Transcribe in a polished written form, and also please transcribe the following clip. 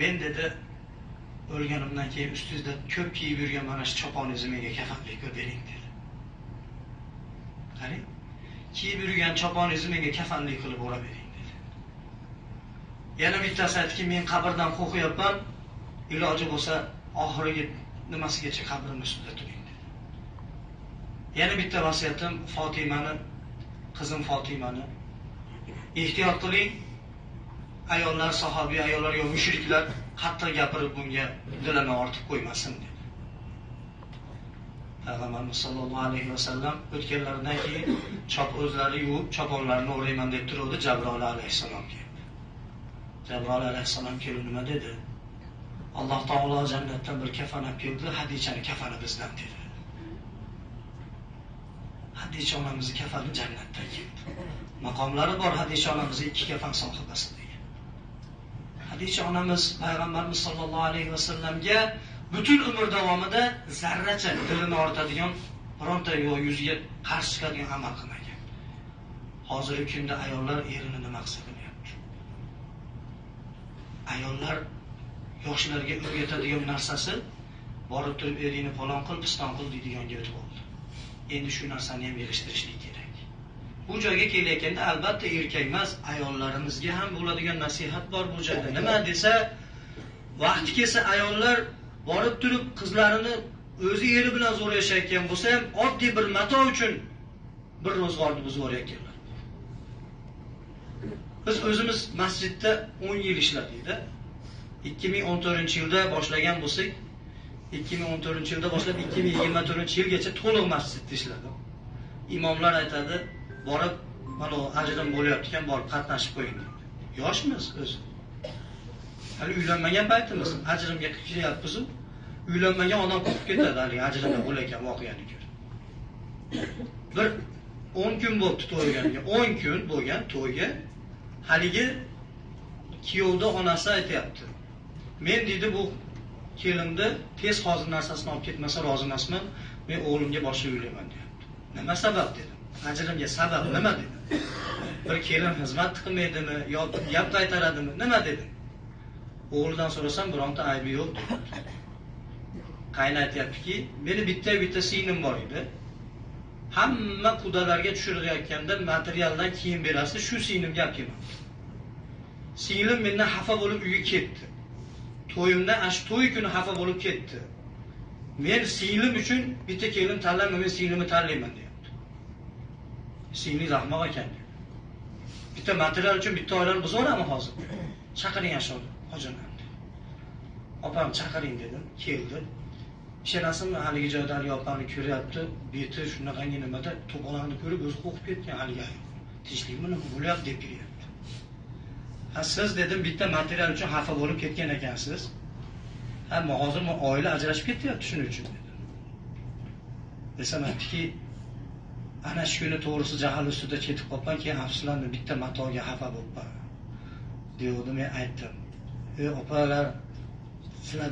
Men dedi, o'lganimdan keyin ustingizda ko'p kiyib yurgan mana shu choponingizni menga kafanlik qilib bering dedi. Qarang, kiyib yurgan choponingizni menga kafanlik qilib o'rab bering dedi. Yana bittasi aytdiki, men qabrdan qo'rqyapman, iloji bo'lsa oxirgi nimasigacha qabrim ustida turing dedi. Yana bitta vasiyatim, Fotimani, qizim Fotimani ehtiyot qiling. Ayollar, sahobiy ayollar yo mushriklar qattiq gapirib bunga dilini ortib qo'ymasin dedi. Payg'ambarimiz sollallohu alayhi vasallam o'tganlaridan keyin chop o'zlari yuvib choponlarini o'rayman deb turuvdi, Jabroil alayhissalom keldi. Jabroil alayhissalom kelib nima dedi? Alloh taolo jannatdan bir kafan olib keldi, Hadichani kafani bizdan dedi. Hadicha onamizni kafani jannatdan keldi. Maqomlari bor Hadicha onamizni 2 kafan sohibasi degan. Hadicha onamiz Payg'ambarimiz sollallohu alayhi vasallamga butun umr davomida zarracha dilini ortadigan, bironta yo yuziga qarshi chiqadigan amal qilmagan. Hozirgi kunda ayollar erini nima qilsa qilyapti. Ayollar yoshlarga o'rgatadigan narsasi borib turib eringni falon qil, piston qil deydiganga o'tib oldi. Endi shu narsani ham yig'ishtirishlik kerak. Bu joyga kelayotganda albatta erkak emas, ayollarimizga ham bo'ladigan nasihat bor bu joyda. Nima desa, vaqti kelsa ayollar borib turib qizlarini o'zi eri bilan zo'r yashayotgan bo'lsa ham oddiy bir mato uchun bir ro'zg'orni buzib yuborayotganlar. Biz o'zimiz masjidda 10 yil ishladik-da. 2014-yilda boshlagan bo'lsak, 2014-yilda boshlab 2024-yilgacha to'liq masjidda ishladim. Imomlar aytadi, borib mana ajrim bo'lyapti ekan, borib qatnashib qo'ying deydi. Yoshmiz o'zi. Hali uylanmagan paytimiz, ajrimga kiryapmiz-u. Uylanmagan odam qo'rqib ketadi hali ajrimda bo'layotgan voqeani ko'rib. Bir 10 kun bo'libdi to'yganiga. 10 kun bo'lgan to'yga haligi kuyovda onasi aytayapti. Men deydi bu kelinni tez hozir narsasini olib ketmasa rozi emasman, men o'g'limga boshqa uylayman deyapti. Nima sabab dedim. Ajrimga sabab nima dedim. Bir kelin xizmat qilmaydimi yo gap qaytaradimi nima dedim. O'g'lidan so'rasam bironta aybi yo'q deyapti. Qayna aytayaptiki, meni bitta singlim bor edi. Hamma qudalarga tushirilayotganda materialdan kiyim berasiz, shu singlimga olib kelmabdi. Singlim mendan xafa bo'lib uyga ketdi. To'yimda ana shu to'y kuni xafa bo'lib ketdi. Men singlim uchun bitta kelin tanlamayman, men singlimni tanlayman deyapti. Singlingiz ahmoq ekan deyapti. Bitta material uchun bitta oilani buzaverami hozir? Chaqiring ana shu hojini. Opam chaqiring dedim, keldi. Ishonasizmi, haligi joyda haligi opani ko'ryapti, beti shunaqangi nimada to'polangni ko'rib o'zi qo'rqib ketgan haligi ayol. Tinchlikmi nima bo'lyapti deb kiryapti. Ha siz dedim bitta material uchun xafa bo'lib ketgan ekansiz. Ha hozir oila ajrashib ketyapti shuning uchun dedim. Desam aytdiki, ana shu kuni to'g'risi jahl ustida ketib qolibman, keyin afsuslandim, bitta matoga xafa bo'libman. Deydi, men aytdim. Ey opalar, sizlar